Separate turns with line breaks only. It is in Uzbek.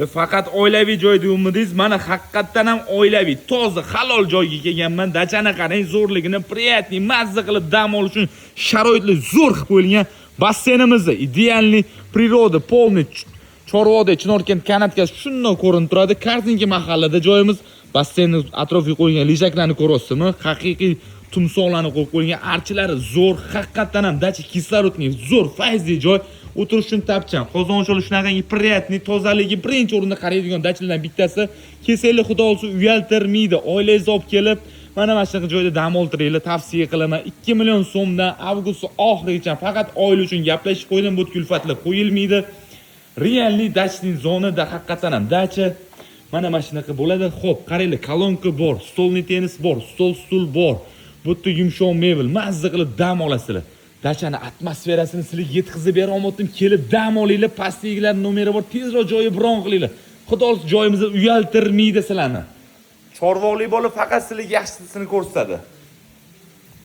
Faqat oilaviy joy deyapmidingiz? Mana, haqiqatdan ham oilaviy, toza, halol joyga kelganman. Dachani qarang zo'rligini, приятный, mazza qilib dam olish uchun sharoitlar zo'r qilib qo'yilgan. Basseynimizni идеальный, природа полный, Chorvoqda Chinorkent канатка si shundoq ko'rinib turadi. Korzinka mahallada joyimiz. Basseynni atrofiga qo'yilgan лежак larni ko'ryapsizmi? Haqiqiy timsohlarni qo'yib qo'yilgan, archalari zo'r, haqiqatdan ham dacha кислородный, zo'r, fayzli joy. O'tirish uchun tapchan, qozon sholi, shunaqangi приятный, tozaligi birinchi o'rinda qaraydigan dachalardan bittasi. Kelsanglar, xudo xohlasa, uyaltirmaydi. Oilangizni olib kelib, mana shunaqa joyda dam oltiringlar, tavsiya qilaman. 2 million so'mdan avgust oxirigacha faqat oila uchun gaplashib qo'ydim, bu kulfatlar qo'yilmaydi. Реальный дачный zonada haqiqatdan ham dacha mana shunaqa bo'ladi. Xo'p, qaranglar, kolonka bor, стольный tennis bor, stol, stul bor. Bu yerda yumshoq mebel, mazza qilib dam olasizlar. Dachani atmosferasini sizlarga yetkazib bera olmayaptim. Kelib dam olinglar, pastdagilar nomeri bor, tezroq joyi bron qilinglar. Xudo xohlasa, joyimizni uyaltirmaydi sizlarni. Chorvoqlik bola faqat sizlarga yaxshisini ko'rsatadi.